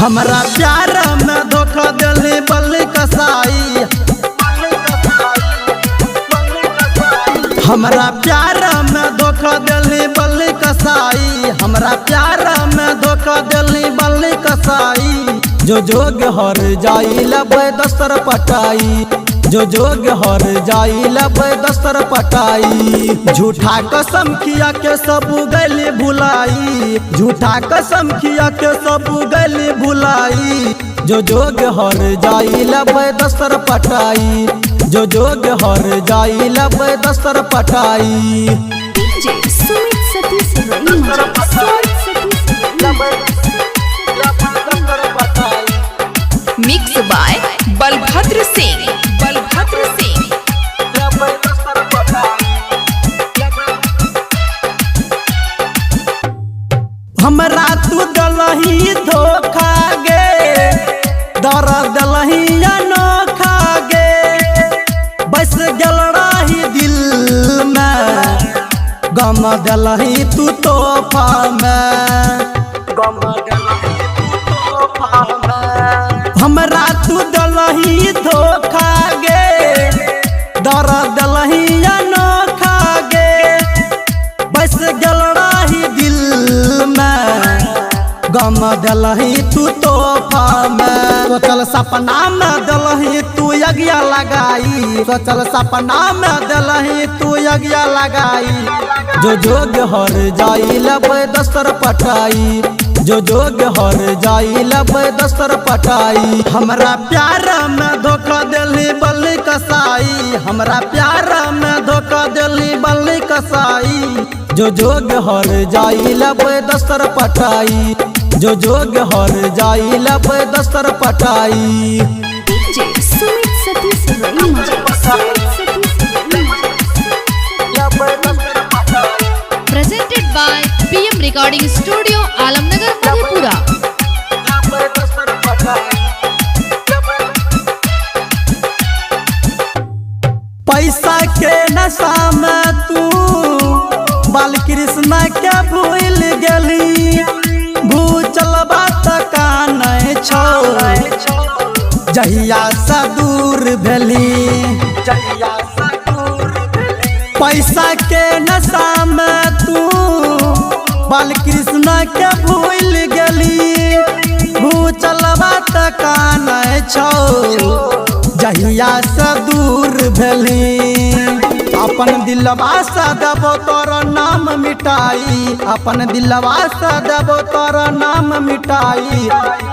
हमरा प्यार में धोखा दिली बल्ली कसाई। हमरा प्यार में धोखा दिली बल्ली कसाई। हमरा प्यार में धोखा दिली बल्ली कसाई। जो जोग हर जाई लबे दस्तर पटाई। जो जोग हर जाई लबे दस्तर पटाई। झूठा कसम खिया के सब गली भुलाई। झूठा कसम खिया के सब गली भुलाई। जो जोग हर जाई लबे दस्तर पटाई। जो जोग हर जाई लबे दस्तर पटाई। DJ Sumit Satish Raima। Sumit Satish Raima। Mix by Balbhadra Singh. Balbhadra Singh. हमरा तू दलही धोखा गे, दर दलही अनोखा गे। बस गेल रही दिल में, गम दलही तू तोहफा में। गम दलही तू तोहफा में। हमरा तू दलही धोखा गे, दर दलही अनोखा गे। बस गेल रही दिल में, गम दलही तू तोहफा में। सोचल सपना में दलही तू यज्ञ लगाई। सोचल सपना में दलही तू यज्ञ लगाई। जो जोग हर जाई लबे दस्तर पटाई। जो जोग हर जाई लबे दस्तर पटाई। हमरा प्यार में धोखा दिली बल्ली कसाई। हमरा प्यार में धोखा दिली बल्ली कसाई। जो जोग हर जाई लबे दस्तर पटाई। जो जोग हर जाई लबे दस्तर पटाई। DJ Sumit Satish Raima। Sumit Satish Raima। Presented by PM Recording Studio, Alamnagar, Madhepura. पैसा के नशा में तू बालकृष्ण के भूल गेली। भूचल बात कानै छौ जहिया से दूर भेली। पैसा के नशा में तू बालकृष्ण के भूल गेली। भूचल बात कानै छौ जहिया से दूर भेली। अपन दिलवा से देबो तोर नाम मिटाई। अपन दिलवा से देबो तोर नाम मिटाई।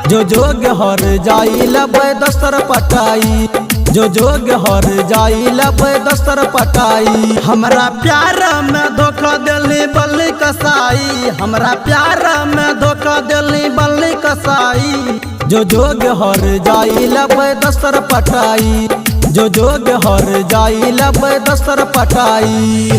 जो जोग हर जाई लबे दस्तर पटाई। जो जोग हर जाई लबे दस्तर पटाई। हमरा प्यार में धोखा दिली बल्ली कसाई। हमरा प्यार में धोखा दिली बल्ली कसाई। जो जोग हर जाई लबे दस्तर पटाई। जो जोग हर जाई लबे दस्तर पटाई।